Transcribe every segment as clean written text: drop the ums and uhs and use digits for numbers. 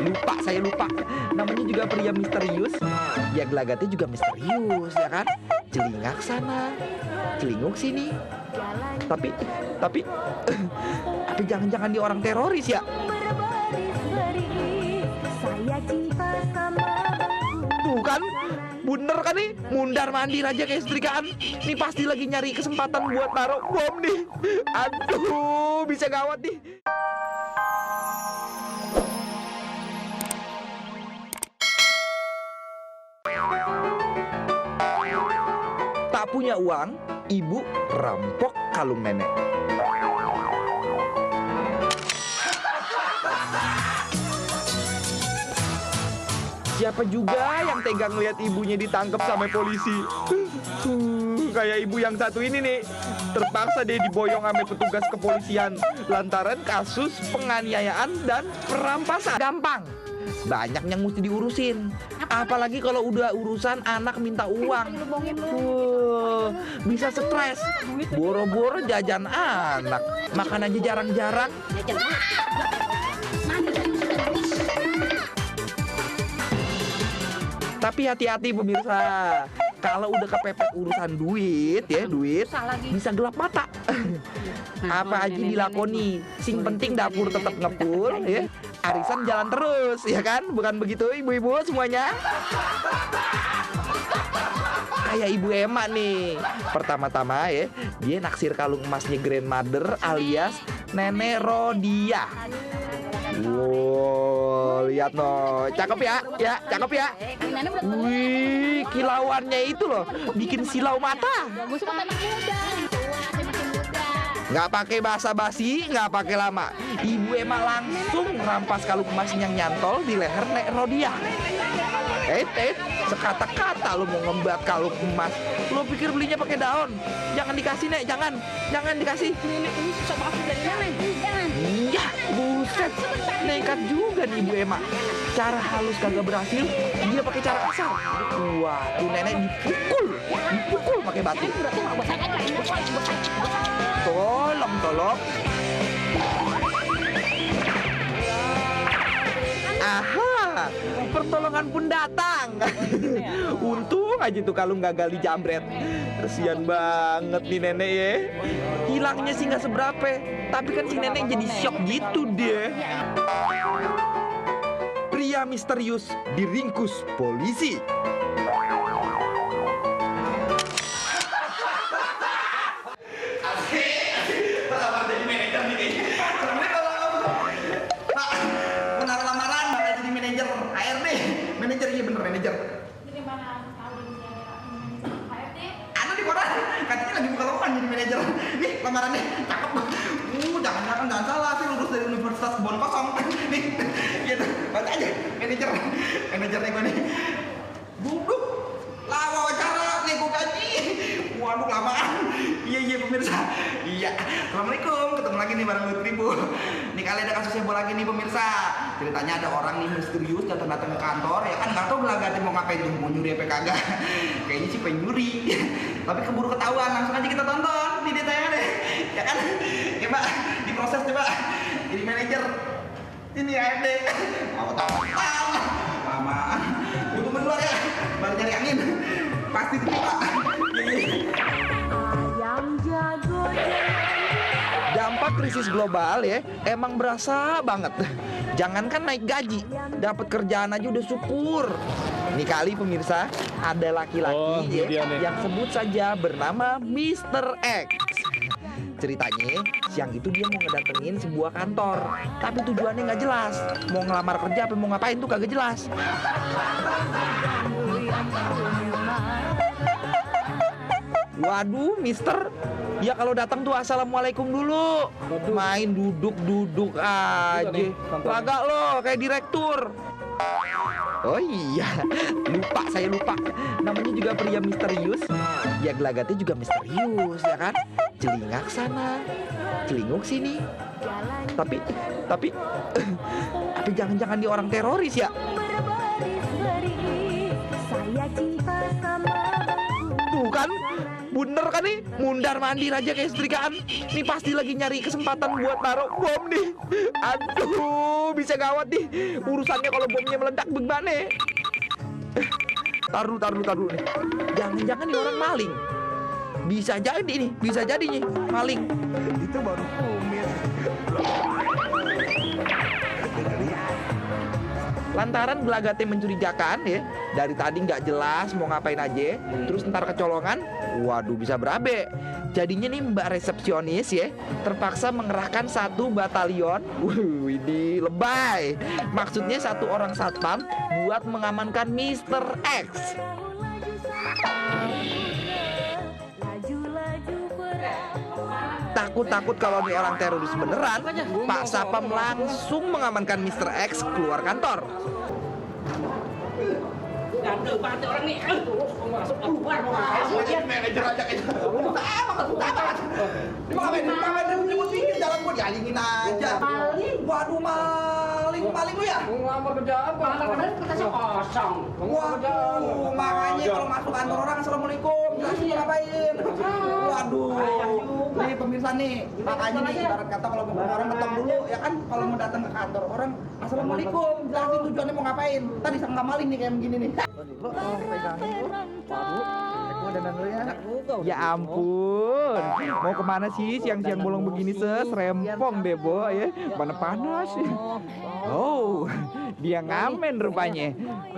Lupa, saya lupa. Namanya juga pria misterius. Ya gelagatnya juga misterius, ya kan? Celingak sana, celinguk sini. Tapi tapi jangan-jangan dia orang teroris ya? Tuh kan, bener kan nih, mundar mandir aja kayak setrikaan. Nih pasti lagi nyari kesempatan buat naruh bom nih. Aduh, bisa gawat nih. Tak punya uang, ibu rampok kalung nenek. Siapa juga yang tega ngeliat ibunya ditangkap sama polisi? Kayak ibu yang satu ini nih. Terpaksa dia diboyong sama petugas kepolisian lantaran kasus penganiayaan dan perampasan. Gampang, banyak yang mesti diurusin. Apalagi kalau udah urusan anak minta uang. Bisa stres. Boro-boro jajan anak. Makan aja jarang-jarang. Tapi hati-hati pemirsa, kalau udah kepepet urusan duit ya, duit bisa gelap mata. Apa aja dilakoni, sing penting dapur tetap ngepul ya. Arisan jalan terus, ya kan? Bukan begitu ibu-ibu semuanya? Kayak Ibu Ema nih. Pertama-tama ya, dia naksir kalung emasnya grandmother alias Nenek Rodia. Wow, lihat no, cakep ya, cakep ya. Wih, kilauannya itu loh, bikin silau mata. Nggak pakai basa-basi, nggak pakai lama. Ibu Ema langsung rampas kalung emas yang nyantol di leher Nek Rodia. Sekata-kata lu mau ngembat kalung emas. Lu pikir belinya pakai daun? Jangan dikasih, Nek, jangan dikasih. Ini susah banget dari nenek. Jangan. Iya, buset. Nekat juga nih Ibu Ema. Cara halus kagak berhasil, dia pakai cara kasar. Wah, tuh nenek dipukul pakai batu. Tolong. Aha, pertolongan pun datang. Untung aja tuh kalung gagal dijamret. Kasian banget nih nenek ya. Hilangnya sih nggak seberapa, tapi kan si nenek jadi shock gitu deh. Pria misterius diringkus polisi. Manajer, iya bener manajer. Jadi mana tahu dia HRD? Anu di koran, katanya lagi buka lowongan jadi manajer. Nih lamarannya, cakep. Jangan salah, saya lulus dari Universitas Kebon Kosong. Nih, gitu, baca aja. Manajernya gue nih. Duduk, lah wawancara, nego gaji. Waduh kelamaan. Iya pemirsa. Iya, assalamualaikum. Ketemu lagi nih bareng Lutfi Bu. Nih kali ada kasus heboh lagi nih pemirsa. Ceritanya ada orang nih misterius datang ke kantor, ya kan nggak tahu belagatnya mau ngapain tuh, mau nyuri apa kagak. Kayaknya sih pengen nyuri. Tapi keburu ketahuan, langsung aja kita tonton di detailnya deh. Ya kan? Coba diproses coba. Jadi manajer. Ini ARD. Mau tahu? Lama. Tunggu dulu ya. Baru nyari angin. Pasti diterima. Dampak krisis global ya, emang berasa banget. Jangankan naik gaji, dapat kerjaan aja udah syukur. Ini kali pemirsa, ada laki-laki yang sebut saja bernama Mr. X. Ceritanya, siang itu dia mau ngedatengin sebuah kantor, tapi tujuannya nggak jelas. Mau ngelamar kerja apa mau ngapain tuh kagak jelas. Waduh, Mister, ya kalau datang tuh assalamualaikum dulu. Main duduk aja. Kagak lo kayak direktur. Oh iya, saya lupa. Namanya juga pria misterius. Ya gelagatnya juga misterius, ya kan? Celingak sana, celinguk sini. Tapi jangan-jangan dia orang teroris ya? Tuh kan, Bener kan nih, mundar mandir aja kayak setrikaan. Nih pasti lagi nyari kesempatan buat naruh bom nih. Aduh, bisa gawat nih urusannya kalau bomnya meledak bagaimana? Taruh nih. Jangan-jangan nih orang maling. Bisa jadi nih maling. Itu baru kumis. Lantaran gelagatnya mencurigakan ya, dari tadi nggak jelas mau ngapain aja, terus ntar kecolongan, waduh bisa berabe. Jadinya nih mbak resepsionis ya, terpaksa mengerahkan 1 batalion, ini lebay. Maksudnya 1 orang satpam buat mengamankan Mr. X. Takut kalau nih orang teroris beneran, Pak Sapam langsung mengamankan Mr. X keluar kantor. Manajer aja kayak jalan gua dialingin aja. Waduh, maling lu ya? Ngelamar kerjaan Pak. Kertasnya kosong. Waduh, makanya kalau masuk kantor orang assalamualaikum, jelasin dia ngapain. Waduh, nih pemirsa nih, makanya nih ibarat kata kalau orang ketemu dulu ya kan, kalau mau datang ke kantor orang assalamualaikum, jelasin tujuannya mau ngapain. Tadi sangka maling nih kayak begini nih. Ya ampun, mau kemana sih siang-siang bolong begini ses? Rempong deh Bo ya, mana panas. Oh, dia ngamen rupanya.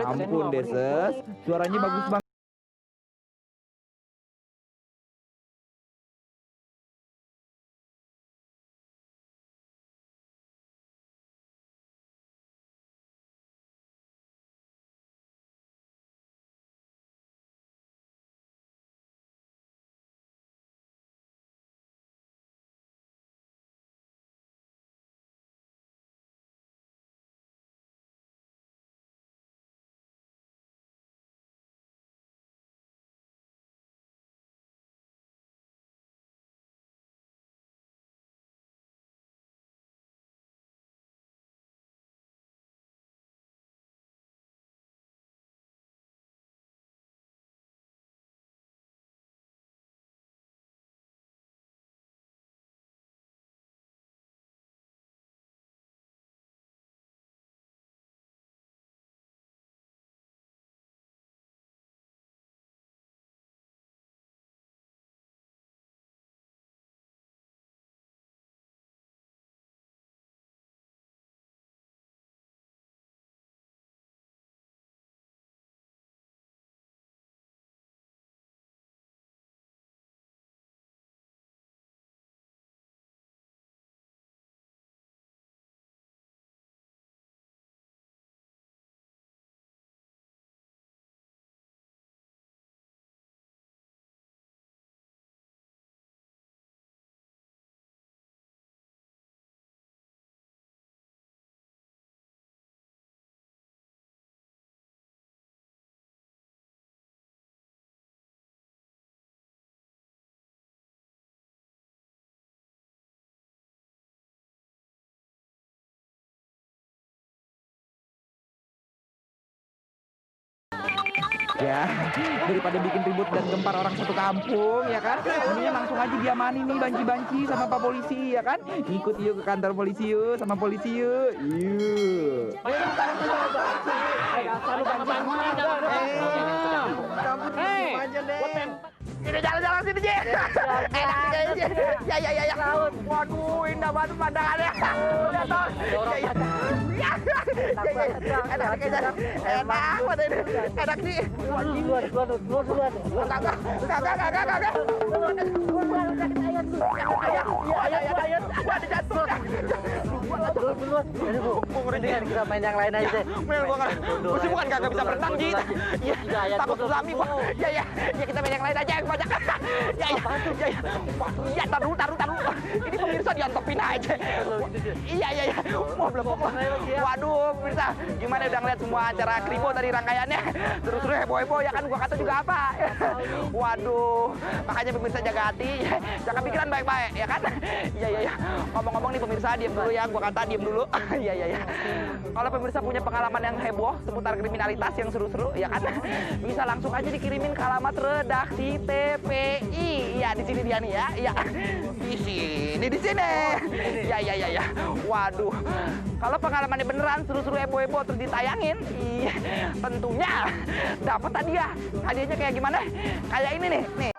Ampun deh ses, suaranya bagus banget. Ya, daripada bikin ribut dan gempar orang satu kampung, ya kan? Mendingan langsung aja diamani nih banci-banci sama Pak Polisi, ya kan? Ikut yuk ke kantor polisi yuk, sama polisi yuk. Yuk. Ini jalan-jalan sini, Je. Enak nih kayaknya, Je. Ya. Waduh, indah banget pemandangannya. Lihat toh. Ya. Enak kayaknya. Enak banget ini. Enak nih. Keluar. Kagak. Ayat. Ada jatuh. Kita main yang lain aja. Gue sih bukan kagak bisa berenang, Ji. Iya, takut tsunami gua. Ya, kita main yang lain aja yang banyak. Ya, taruh. Ini pemirsa diontopin aja. Iya. Wah, belum. Waduh, pemirsa, gimana udah ngeliat semua acara kribo tadi rangkaiannya? Terus heboh ya kan, gua kata juga apa? Waduh, makanya pemirsa jaga hati, jaga pikiran baik-baik, ya kan? Iya. ngomong-ngomong nih pemirsa, diam dulu ya, gua kata diam dulu. Iya iya iya. Kalau pemirsa punya pengalaman yang heboh seputar kriminalitas yang seru-seru, ya kan? Bisa langsung aja dikirimin ke alamat redaksi TPI. Iya, di sini dia nih ya. Iya. Di sini. Ya ya ya ya. Waduh. Kalau pengalamannya beneran seru-seru heboh-heboh terus ditayangin, iya, tentunya dapat hadiah. Hadiahnya kayak gimana? Kayak ini nih. Nih,